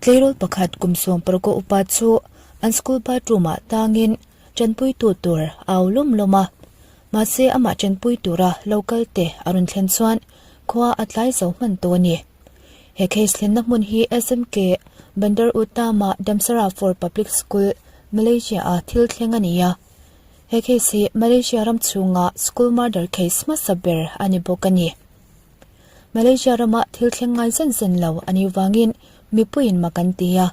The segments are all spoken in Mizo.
Tleirawl pakhat kum 16 upa chu an school bathroom ah tangin tanpuitu tur a au lawm lawm a. Mahse amah tanpui tura lo kal te a rawn thlen chuan khua a tlai zo hman tawh a ni. He case thlenna hmun hi SMK Bandar Utama Damsara for Public School, Malaysia a thil thleng a ni a. He case hi Malaysia ram chhunga school murder case hmasa ber a ni bawk a ni. Malaysia rama thil thleng ngai zen zen lo a nih vangin mipuiin mak an ti a,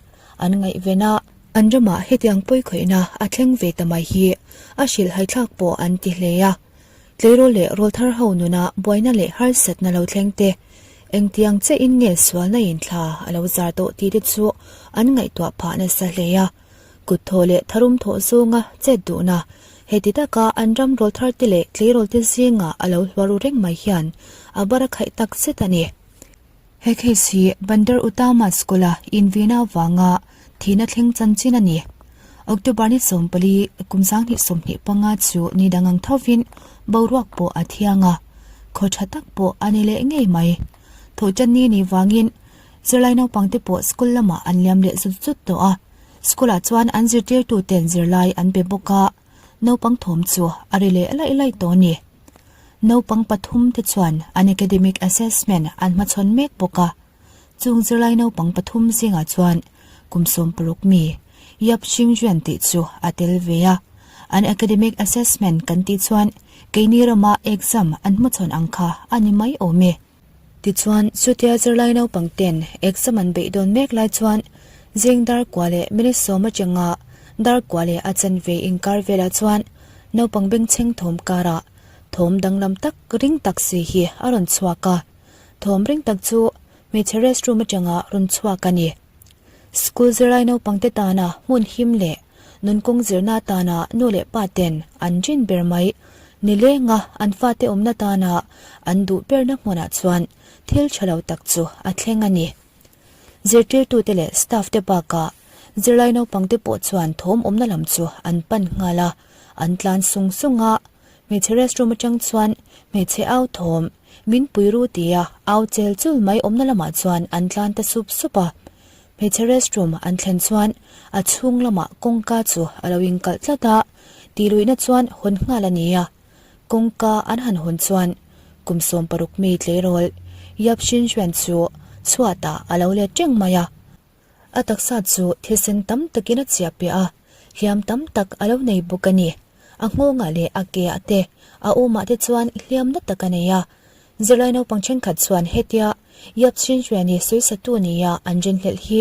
an ngaihven a. An ramah hetiang pawikhawihna a thleng ve ta mai hi a hrilhhaithlak pawh an ti hle a. Tleirawl leh rawlthar ho nuna buaina leh harsatna lo thleng te, engtiang chiahin nge sualna inthla a lo zar tawh tih te chu an ngaihtuah phah nasa hle a. Kut thawh leh tharum thawh zawnga chet duhna, heti taka an ram rawl thar te leh tleirawl te zinga a lo hluar ru reng mai hian a bar a khaih tak zet a ni. He case hi Bandar Utama School-a invina avanga thihna thleng chanchin a ni. October ni 14, kum 2025 chu ni dang ang thovin boruak pawh a thiang a, khaw tha tak pawh a ni leh ngei mai. Thawhtanni ni vangin Zirlai naupang te pawh school lamah an liam leh zut zut tawh a, school ah chuan an zirtirtu ten zirlai an pe bawk a, naupang thawm chu a ri leh laih laih tawh a ni. Naupang pathum te chuan an academic assessment an hmachhawn mek bawk a, chung zirlai naupang pathum zingah chuan kum 60 mi Yap Xingjuan tih chu a tel ve a, an academic assessment kan tih chuan keini rama exam an hmachhawn ang kha a ni mai awm e. Tichuan, chutia zirlai naupang ten exam an beih dawn mek lai chuan zing dar kua leh minute sawm atanga dar kua leh a chanve inkar velah chuan naupang bengchheng thawm karah thawm danglam tak ring tak si hi a rawn chhuak a. Thawm ring tak chu hmeichhe restroom atanga rawn chhuak a ni. School zirlai naupang te tana hmun him leh nunkawng zirna atana nu leh pa ten an rin ber mai nilenga an fate awmna tana an duh berna hmunah chuan thil tha lo tak chu a thleng a ni. Zirtirtute leh staff te bakah zirlai naupang te pawh chuan thawm awmna lam chu an pan nghal a, an tlan sung sung a. Hmeichhe restroom atang chuan hmeichhe au thawm min pui ru tia au chel chul mai awmna lamah chuan an tlan ta sup sup a. Hmeichhe restroom an thlen chuan a chhung lamah kawngka chu a lo inkalh tlat a, tihluihna chuan hawn nghal a ni a. Kawngka an han hawn chuan kum 60 mi tleirawl Yap Shin Xuan chu chhuatah a lo let reng mai a. A taksa chu thisen tam takin a chiah piah a, hliam tam tak a lo nei bawk a ni. A nghawngah leh a keah te, a awmah te chuan hliam na tak a nei a. Zirlai naupang thenkhat chuan hetia Yap Chinhriani sawisatu nia an rinhlelh hi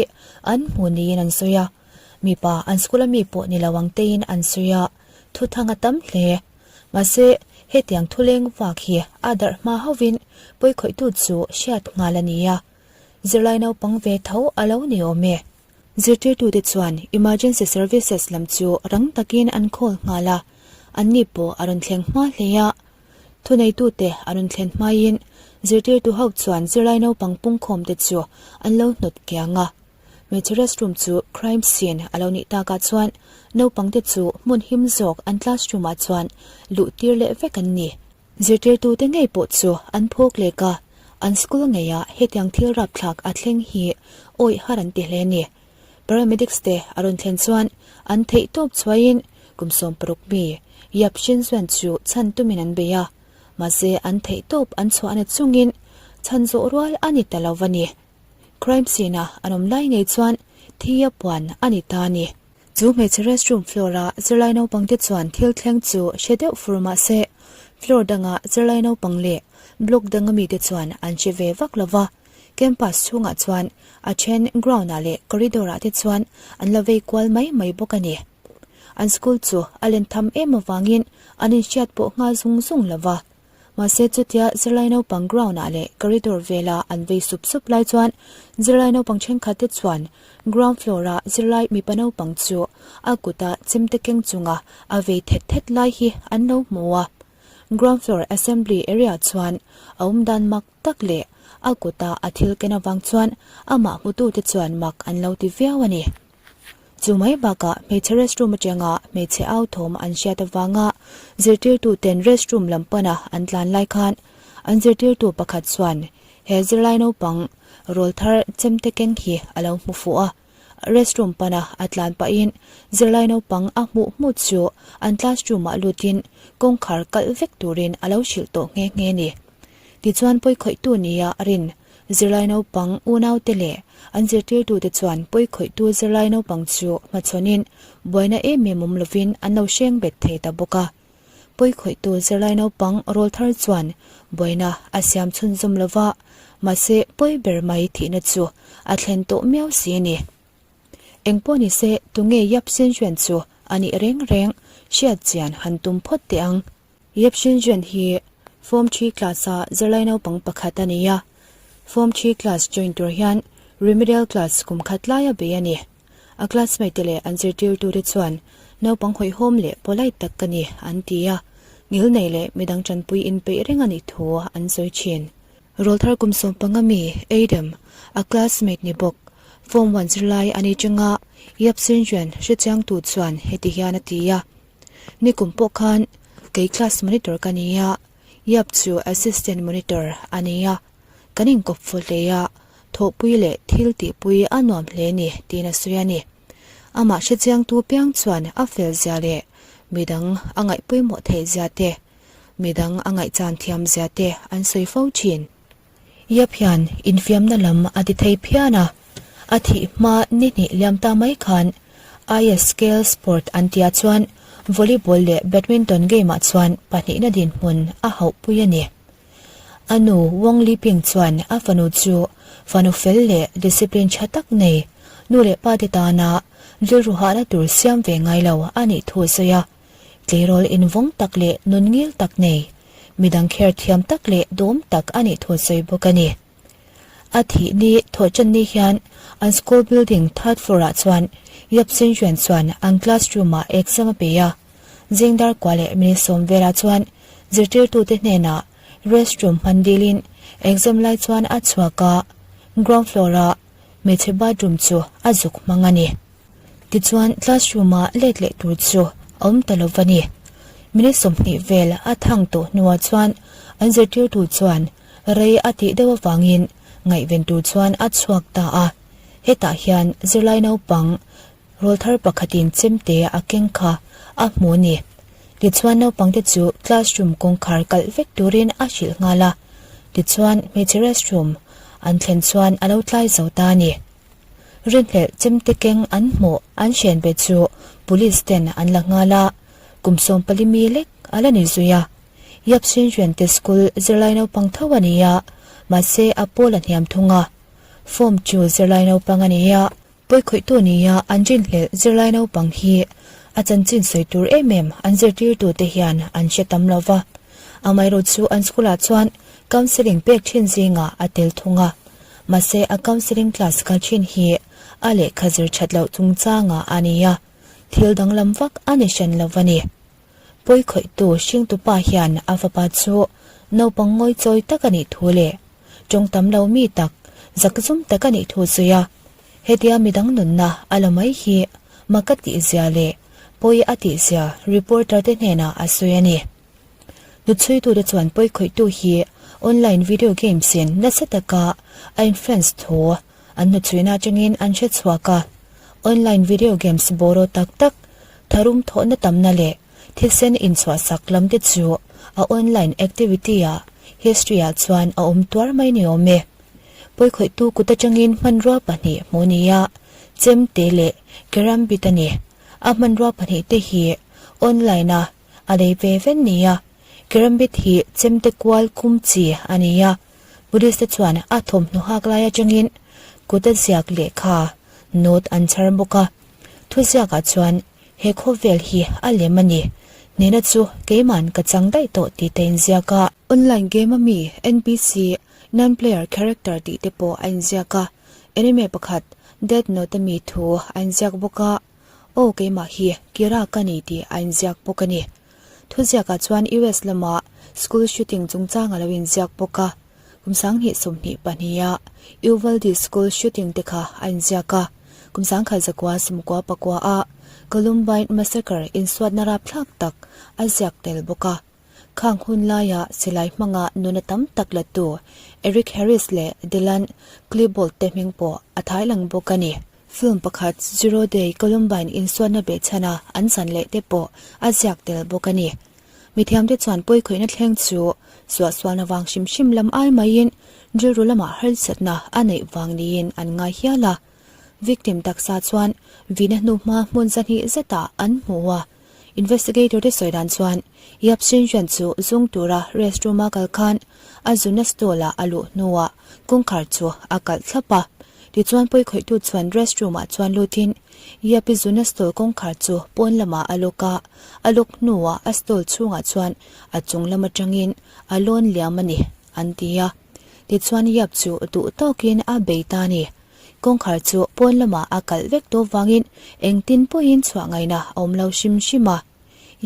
an hmu niin an sawi a. Mipa an school a mi pawh ni lo ang tein an sawi a, thuthang a tam hle. Mahse, hetiang thuleng vak hi a darh hma hauhin pawikhawihtu chu hriat nghal a ni a. Zirlai naupang ve tho a lo ni awm e. Zirtirtute chuan emergency services lam chu rang takin an call nghal a, anni pawh a rawn thleng hma hle a. Thuneitute a rawn thlen hmaiin zirtirtu ho chuan zirlai naupang pungkhawmte chu an lo hnawt kiang a. Hmeichhe restroom chu crime scene a lo nih takah chuan naupangte chu hmun him zawk an classroom ah chuan luh tir leh vek an ni. Zirtirtute ngei pawh chu an phawk lek a, an school ngeiah hetiang thil rapthlak a thleng hi awih har an ti hle a ni. Paramedics te a rawn thlen chuan an theih tawp chhuaiin kum 60 mi Yap Shin Zuen chu chhan tumin an bei a, mahse an theih tawp an chhuahna chungin chhan zawh rual a ni ta lo va ni. Crime scene a an awm lai ngei chuan thi a puan a ni ta a ni. Chu hmeichhe restroom floor a zirlai naupang te chuan thil thleng chu hre deuh fur mah se, floor danga zirlai naupang leh block danga mite chuan an hre ve vak lo va. Campus chhungah chuan a then ground ah leh corridor ah te chuan an la vei kual mai mai bawk a ni. An school chu a len tham em avangin an inhriat pawh nghal zung zung lo va. Mahse chutia zirlai naupang ground ah leh corridor vela an vei sup sup lai chuan zirlai naupang thenkhat te chuan ground floor a zirlai mipa naupang chu a kuta chemte keng chunga a vei thet thet lai hi an lo hmu a. Ground floor assembly area chuan a awm dan mak tak leh a kuta a thil ken avang chuan amah hmutute chuan mak an lo ti viau a ni. Chu mai bakah hmeichhe restroom atanga hmeichhe au thawm an hriat avanga zirtirtu ten restroom lam pana an tlan lai khan an zirtirtu pakhat chuan. he zirlai naupang rawlthar chemte keng hi a lo hmu fuh a. Restroom pana a tlan pahin zirlai naupang a hmuh hmuh chu an classroom ah lutin kawngkhar kalh vek turin a lo hrilh tawh nghe nghe a ni. Tichuan pawikhawihtu nia a rin zirlai naupang unaute leh an zirtirtute chuan pawikhawihtu zirlai naupang chu hmachhawnin buaina em em awm lovin an lo hreng bet thei ta bawk a. Pawikhawihtu zirlai naupang rawlthar chuan buaina a siam chhunzawm lo va, mahse pawi ber mai thihna chu a thlen tawh miau si a ni. Engpawh ni se tunge Yap Xinjuan chu a nih reng reng hriat chian han tum phawt teh ang. Yap Xinjuan hi Form Three class-a zirlai naupang pakhat a ni a, Form Three class join tur hian remedial class kum khat laia bei a ni. A classmate te leh an zirtirtute chuan naupang hawihhawm leh polite tak ka ni an ti a, ngilnei leh midang tanpui inpeih reng a nih thu an sawi thin. Rawlthar kum 15 mi Adam, a classmate ni bawk, Form One zirlai a ni changa Yap Sinjuan hrechiangtu chuan heti hian a ti a, Nikum pawh khan kei class monitor ka ni a, Yap chu assistant monitor a ni a. Kan inkawp fu hle a, thawhpui leh thil tihpui a nuam hle ni tiin a sawi a ni. Amah hrechiangtu piang chuan a fel zia leh midang a ngaih pawimawh theih zia te, midang a ngaihchan thiam zia te an sawi fo thin. Yap hian infiamna lam a ti thei phian a, a thih hma ni hnih liam ta mai khan IS Scale Sport an tia chuan volleyball leh badminton game ah chuan pahnihna dinhmun a hauhpui a ni. A nu Wong Li Ping chuan a fanu chu fanu fel leh discipline tha tak nei, nu leh pa te tana rilru hahna tur siam ve ngai lo a nih thu a sawi a. Tleirawl invawng tak leh nun ngil tak nei, midang kher thiam tak leh dawm tak a nih thu a sawi bawk a ni. A thih ni thawhṭan ni hian an school building third floor ah chuan Yap Sin Juan chuan an classroom ah exam a pe a. Zingdar kua leh minute sawm velah chuan zirtirtute hnenah restroom hman dilin exam lai chuan a chhuak a, ground floor a hmeichhe bathroom chu a zuk hmang a ni. Tichuan classroom ah let leh tur chu a awm ta lo va ni. Minute 20 vel a thang tawh hnuah chuan an zirtirtu chuan rei a tih deuh avangin ngaihven tur chuan a chhuak ta a, hetah hian zirlai naupang Rawlthar pakhatin chemte a keng kha a hmu a ni. Tichuan naupangte chu classroom kawngkhar kalh vek turin a hrilh nghal a. Tichuan hmeichhe restroom an thlen chuan a lo tlai zo ta a ni. Rinhlelh chemte keng an hmuh an hren ve chu police ten an la nghal a, kum 14 mi lek a la ni zui a. Yap Xinjuan te school zirlai naupang tho a ni a, mahse a pawl a hniam thung a. Form chu zirlai naupang a ni a. Pawikhawihtu nia an rinhlelh zirlai naupang hi a chanchin sawi tur em em an zirtirtute hian an hre tam lo va. Amaherawh chu an school-ah chuan counselling pek thin zingah a tel thung a. Mahse a counselling class kal thin hi a lehkha zir that loh chungchangah a ni a, thil danglam vak a ni hran lo va ni. Pawikhawihtu hringtupa hian a fapa chu naupang ngawichawi tak a nih thu leh tawng tam lo mi tak, zakzum tak a nih thu sawi a, hetia midang nunna a la mai hi mak a tihzia leh pawi a tihzia reporter te hnenah a sawi a ni. Hnuchhuitute chuan pawikhawihtu hi online video games in nasa taka a influence thu an hnuchhuihna atangin an hre chhuak a, online video games bawraw tak tak, tharum thawhna tamna leh Thisen inchhuahsak lam te chu a online activity ah history ah chuan a awm tuar mai ni awm e. Pawikhawihtu kut atangin hmanrua pahnih hmuh ni a, chemte leh kerambit a ni. A hmanrua pahnih te hi online a a lei ve ven ni a, kerambit hi chemte kual kum chi a ni a, police te chuan a thawmhnaw hak lai atangin kut a ziak lehkha note an chhar bawk a, thuziakah chuan He khawvel hi a lem a ni. Hnehna chu keiman ka chang daih tawh tih te inziak a. Online game a mi NPC, Non-Player Character, tih te pawh a inziak a. Anime pakhat Death Note a mi thu a inziak bawk a. Aw keimah hi Kira ka ni tih a inziak bawk a ni. Thuziakah chuan US lama school shooting chungchang a lo inziak bawk a. Kum 2022 a Uvalde School shooting te kha a inziak a, kum 1994 a Columbine Massacre insuatna rapthlak tak a ziak tel bawk a. Khang hun laia silai hmanga nuna tam tak latu Eric Harris leh Dylan Klebold te hming pawh a thai lang bawk a ni. Film pakhat Zero Day Columbine insuatna behchhana an chan leh te pawh a ziak tel bawk a ni. Mithiamte chuan pawikhawihna thleng chu suahsualna vang hrim hrim lam ai maiin rilru lamah harsatna a neih vang niin an ngai hial a. Victim taksa chuan vihna hnuhma hmun zahnih zetah an hmu a. Investigator te sawi dan chuan Yap Shin Juan chu zung tura restroom a kal khan a zunna stall ah a luh hnuah kawngkhar chu a kalh thlap a. Tichuan pawikhawihtu chuan restroom ah chuan lutin Yap i zunna stall kawngkhar chu pawn lamah a lock a, a lock hnuah a stall chhungah chuan a chung lam atangin a lawn liam a ni an ti a. Tichuan Yap chu duh tawkin a bei ta a ni. Kawngkhar chu pawn lamah a kalh vek tawh vangin engtin pawhin chhuah ngaihna a awm lo hrim hrim a.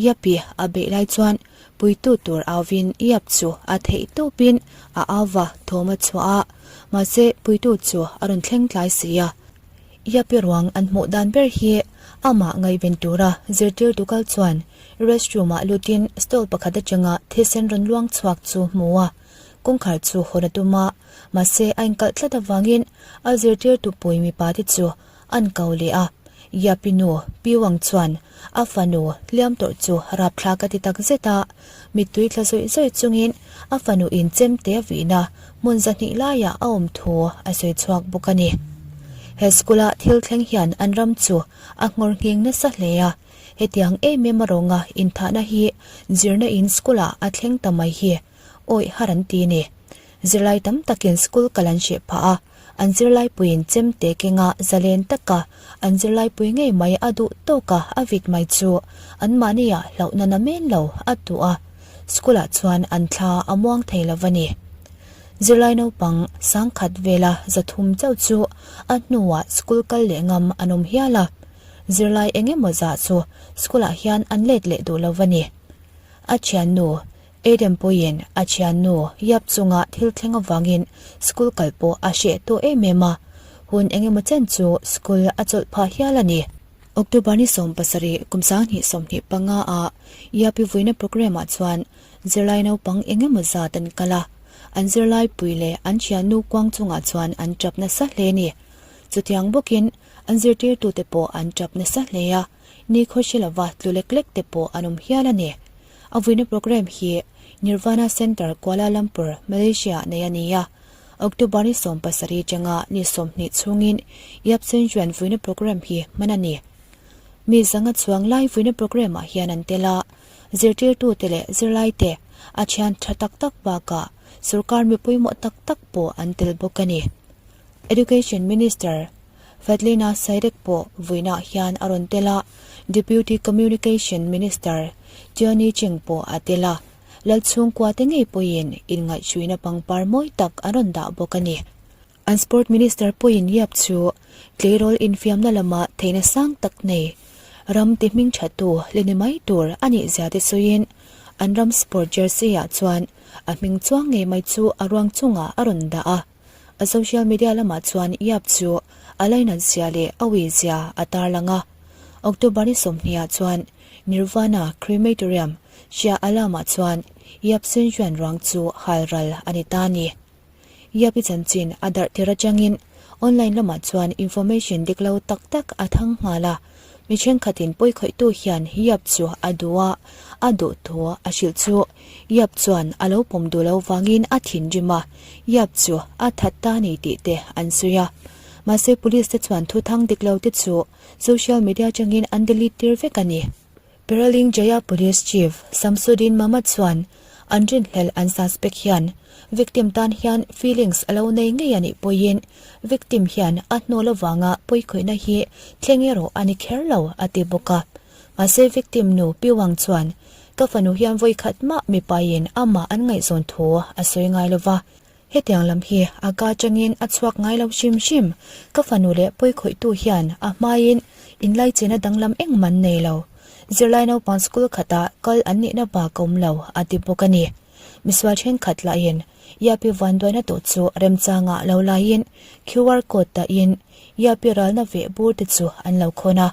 Yapi a beih lai chuan puitu tur auvin Yap chu a theih tawpin a au va thawm a chhuah a, mahse puitu chu a rawn thleng tlai si a. Yapi ruang an hmuh dan ber hi amah ngaihven tura zirtirtu kal chuan restroom ah lutin stall pakhat atanga thisen rawn luang chhuak chu hmu a, kawngkhar chu hawn a tum a. Mahse, a inkalh tlat avangin a zirtirtu pui mipa te chu an ko leh a. Yapi nu, Pi Wang chuan a fanu hliam tawrh chu rapthlak a ti tak zet a. Mittui tla zawih zawih chungin a fanu in chemte a vihna hmun zahnih laiah a awm thu a sawi chhuak bawk a ni. He school-a thil thleng hian an ram chu a nghawr nghing nasa hle a. Hetiang em em a rawnga inthahna hi zirna in school-ah a thleng ta mai hi awih har an ti a ni. Zirlai tam takin school kal an hreh phah a, an zirlaipuiin chemte kenga zalen taka an zirlaipui ngei mai a duh tawka a vit mai chu anmahniah hlauhna na men lo a tuh a, school ah chuan an thla a muang thei lo va ni. Zirlai naupang sangkhat vela 300 chauh chu a hnuah school kal leh ngam an awm hial a, zirlai eng emaw zah chu school ah hian an let leh duh lo va ni. A thiannu Adam pawhin a thiannu Yap chunga thil thleng avangin school kal pawh a hreh tawh em em a, hun engemaw chen chu school a chawlh phah hial a ni. October ni 17 kum 2025 ah Yap i vuina programme ah chuan zirlai naupang engemaw zat an kal a, an zirlai pui leh an thiannu kuang chungah chuan an tap nasa hle a ni. Chutiang bawkin an zirtirtute pawh an tap nasa hle a, ni khawhri lova tlu lek lek te pawh an awm hial a ni. A vuina programme hi Nirvana Centre, Kuala Lumpur, Malaysia nei a ni a. October ni 17 atanga ni 20 chhungin Yap Sen Juan vuina programme hi hman a ni. Mi zanga chuang lai vuina programme ah hian an tel a, zirtirtute leh zirlaite a thian tha tak tak bakah sorkar mi pawimawh tak tak pawh an tel bawk a ni. Education Minister Fadlina Sidek pawh vuinah hian a rawn tel a, Deputy Communication Minister Tiony Cheng pawh a tel a, Lalchhungkua te ngei pawhin inngaihhruina pangpar mawi tak an rawn dah bawk a ni. An Sport Minister pawhin Yap chu tleirawl infiamna lama theihna sang tak nei, ram ti hming thattu le ni mai tur a nih zia te sawiin an ram sport jersey-ah chuan a hming chuang ngei mai chu a ruang chungah a rawn dah a. A social media lamah chuan Yap chu a lainat zia leh a ui zia a tarlang a. October ni 20 ah chuan Nirvana Crematorium, Shah Alam ah chuan Yap Sun Juan ruang chu hal ral a ni ta a ni. Yap i chanchin a darh tir atangin online lamah chuan information dik lo tak tak a thang nghal a. Mi thenkhatin pawikhawihtu hian Yap chu a duh a, a duh thu a hrilh chu Yap chuan a lo pawm duh lo vangin a thinrim a, Yap chu a that ta ni tih te an sawi a. Mahse police te chuan thuthang dik lo te chu social media atangin an delete tir vek a ni. Peraling Jaya Police Chief Samsudin Mamat chuan an rinhlelh an suspect hian victim tan hian feelings a lo nei ngei a nih pawhin victim hian a hnawl avanga pawikhawihna hi thleng erawh a ni kher lo a ti bawk a. Mahse victim nu Pi Wang chuan ka fanu hian vawikhat mah mipain amah an ngaihzawn thu a sawi ngai lova, Hetiang lam hi a ka atangin a chhuak ngai lo hrim hrim. Ka fanu leh pawikhawihtu hian a hmain inlaichena danglam engmah an nei lo. Zirlai naupang school khatah kal an nihna bak a awm lo, a ti bawk a ni. Misual thenkhat lahin Yapi vanduaina tawh chu remchangah lo laiin QR code dahin Yapi ralna veh bur te chu an lo khawn a.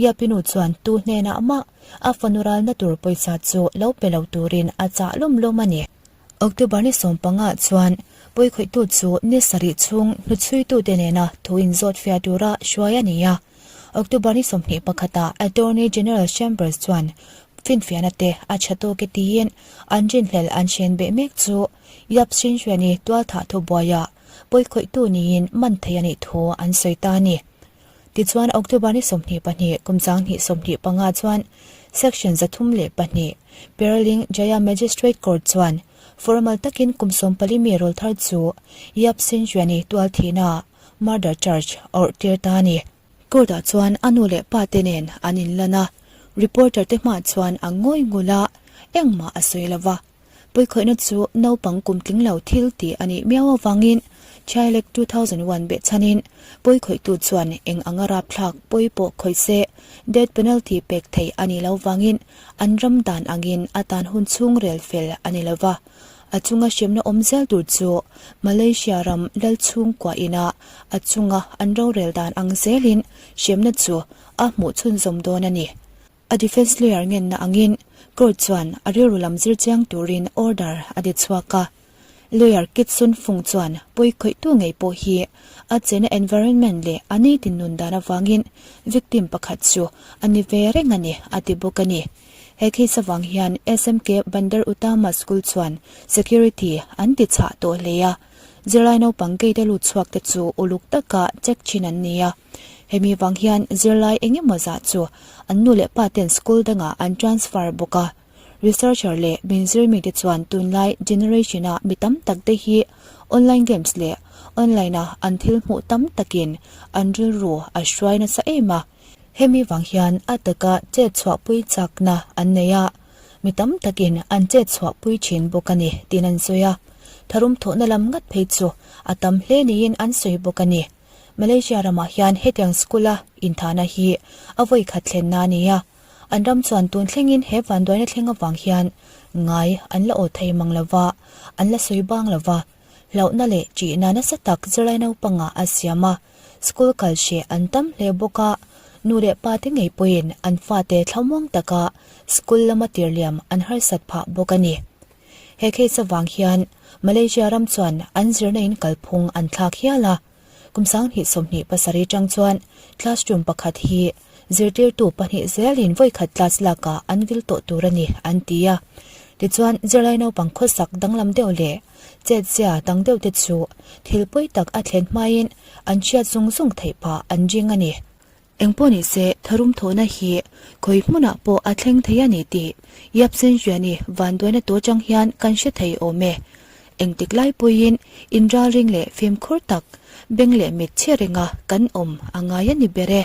Yapinu chuan tu hnenah mah a fanu ralna tur pawisa chu lo pe lo turin a chah lawm lawm a ni. October ni sawmpangah chuan pawikhawihtu chu ni sarih chhung hnuchhuitute nena thu inzawt fiah tura hruai a ni a. October ni 21 ah Attorney General Chambers chuan finfiahna te a tha tawk e tiin an rinhlelh an hren beh mek chu Yap Xinxuan-i tualthah thubuaiah pawikhawihtu niin man thei a nih thu an sawi ta a ni. Tichuan October ni 22 kum changhnih 25 chuan Section 302 Peraling Jaya Magistrate Court chuan formal takin kum 14 mi rawlthar chu Yap Xinxuan-i tualthihnaah murder charge a awrh tir ta a ni. Court ah chuan a nu leh pa te nen an inlan a, reporter te hmah chuan a ngawi ngul a, engmah a sawi lo va. Pawikhawihna chu naupang kum tling lo thil tih a nih miau avangin Child Act 2001 behchhanin pawikhawihtu chuan eng anga rapthlak pawi pawh khawih se death penalty pek theih a nih loh vangin an ram dan angin a tan hun chhung rel fel a ni lo va. A chunga hremna awm zel tur chu Malaysia ram lal chhungkua ina a chunga an rorel dan ang zelin hremna chu a hmuh chhunzawm dawn a ni. A defence lawyer ngenna angin court chuan a rilru lam zir chiang turin order a ti chhuak a. Lawyer Kit Sun Fung chuan pawi khawihtu ngei pawh hi a chena environment leh a nitin nun dan avangin victim pakhat chu a ni ve reng a ni a ti bawk a ni. He case avang hian SMK Bandar Utama School chuan security an ti chhah tawh hle a, zirlai naupang gate a lut chhuak te chu uluk taka check thin an ni a. Hemi vang hian zirlai eng emaw zah chu an nu leh pa ten school dangah an transfer bawk a. Researcher leh min zirmi te chuan tunlai generation a mi tam tak te hi online games leh online a an thil hmuh tam takin an rilru a hruai nasa em a. Hemi vang hian a taka chet chhuahpui chakna an nei a, mi tam takin an chet chhuahpui thin bawk a ni tiin an sawi a. Tharum thawhna lam ngat phei chu a tam hle niin an sawi bawk a ni. Malaysia ramah hian hetiang school-a inthahna hi a vawi khat thlenna a ni a, an ram chuan tun thlengin he vanduaina thleng avang hian ngai an la aw thei mang lova, an la sawi bang lova. Hlauhna leh ṭihna nasa tak zirlai naupangah a siam a, school kal hreh an tam hle bawk a, nu leh pa te ngei pawhin an fate thlamuang taka school lama tirhliam an harsat phah bawk a ni. He case avang hian Malaysia ram chuan an zirna in kalphung an thlak hial a, Kum 2027 tang chuan classroom pakhat hi zirtirtu pahnih zelin vawikhat class lakah an vil tawh tur a ni an ti a. Tichuan zirlai naupang khawsak danglam deuh leh chetzia dang deuh te chu thil pawi tak a thlen hmain an hriat zung zung theih phah an ring a ni. Engpawh ni se, tharum thawhna hi khawi hmunah pawh a thleng thei a ni tih Yapsen Riani vanduaina tawh chang hian kan hre thei awm e. Engtik lai pawhin inralring leh fimkhur tak, beng leh mit chhe renga kan awm a ngai a ni ber e.